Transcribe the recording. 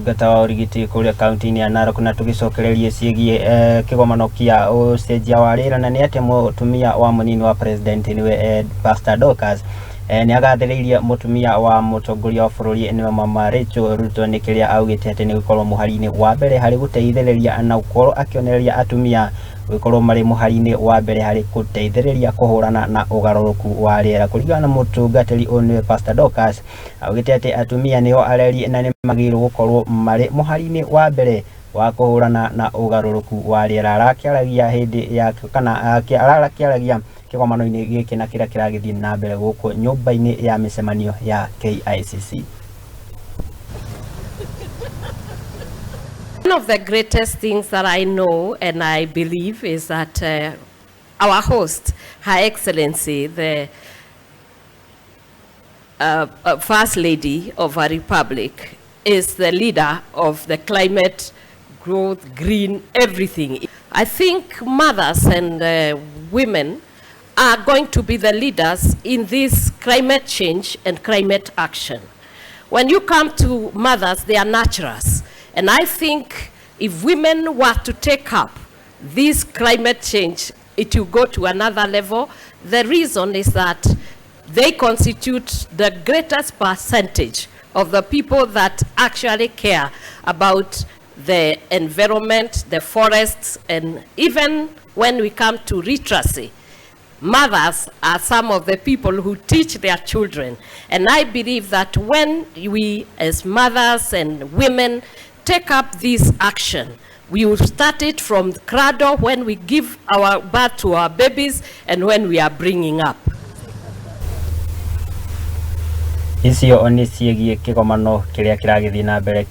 Ũtungata wa ũrigiti kũrĩa kaunti-inĩ ya Narok, na tũgĩcokererie ciĩgiĩ kĩgomano kĩa ũcenjia wa rĩera, na nĩ atĩ mũtumia wa mũnini wa president, nĩwe Pastor Dorcas, nĩ agathĩrĩirie mũtumia wa mũtongoria wa bũrũri, nĩwe Mama Rachel Ruto, nĩ kĩrĩa augĩte atĩ nĩ gũkorwo mũhari-inĩ wa mbere harĩ gũteithĩrĩria na gũkorwo akĩonereria atumia gũkorwo marĩ mũhari-inĩ wa mbere harĩ gũteithĩrĩria kũhũrana na ũgarũrũku wa rĩera. Kũringana na mũtungatĩri ũyũ, nĩwe Pastor Dorcas, augĩte atĩ atumia nĩo areri na nĩ magĩrĩirwo gũkorwo marĩ mũhari-inĩ wa mbere wa kũhũrana na ũgarũrũku wa rĩera. Arakĩaragia hĩndĩ ya kana arakĩaragia kĩgomano-inĩ gĩkĩ na kĩrĩa kĩragĩthiĩ na mbere gũkũ nyũmba-inĩ ya mĩcemanio ya KICC. One of the greatest things that I know and I believe is that our host, Her Excellency, the First Lady of our Republic, is the leader of the climate, growth, green, everything. I think mothers and women are going to be the leaders in this climate change and climate action. When you come to mothers, they are nurturers. And I think if women were to take up this climate change, it will go to another level. The reason is that they constitute the greatest percentage of the people that actually care about the environment, the forests, and even when we come to literacy, mothers are some of the people who teach their children. And I believe that when we, as mothers and women, take up this action, we will start it from cradle, when we give our birth to our babies and when we are bringing up. Icio nĩ ciĩgiĩ kĩgomano kĩrĩa kĩragĩthiĩ na mbere.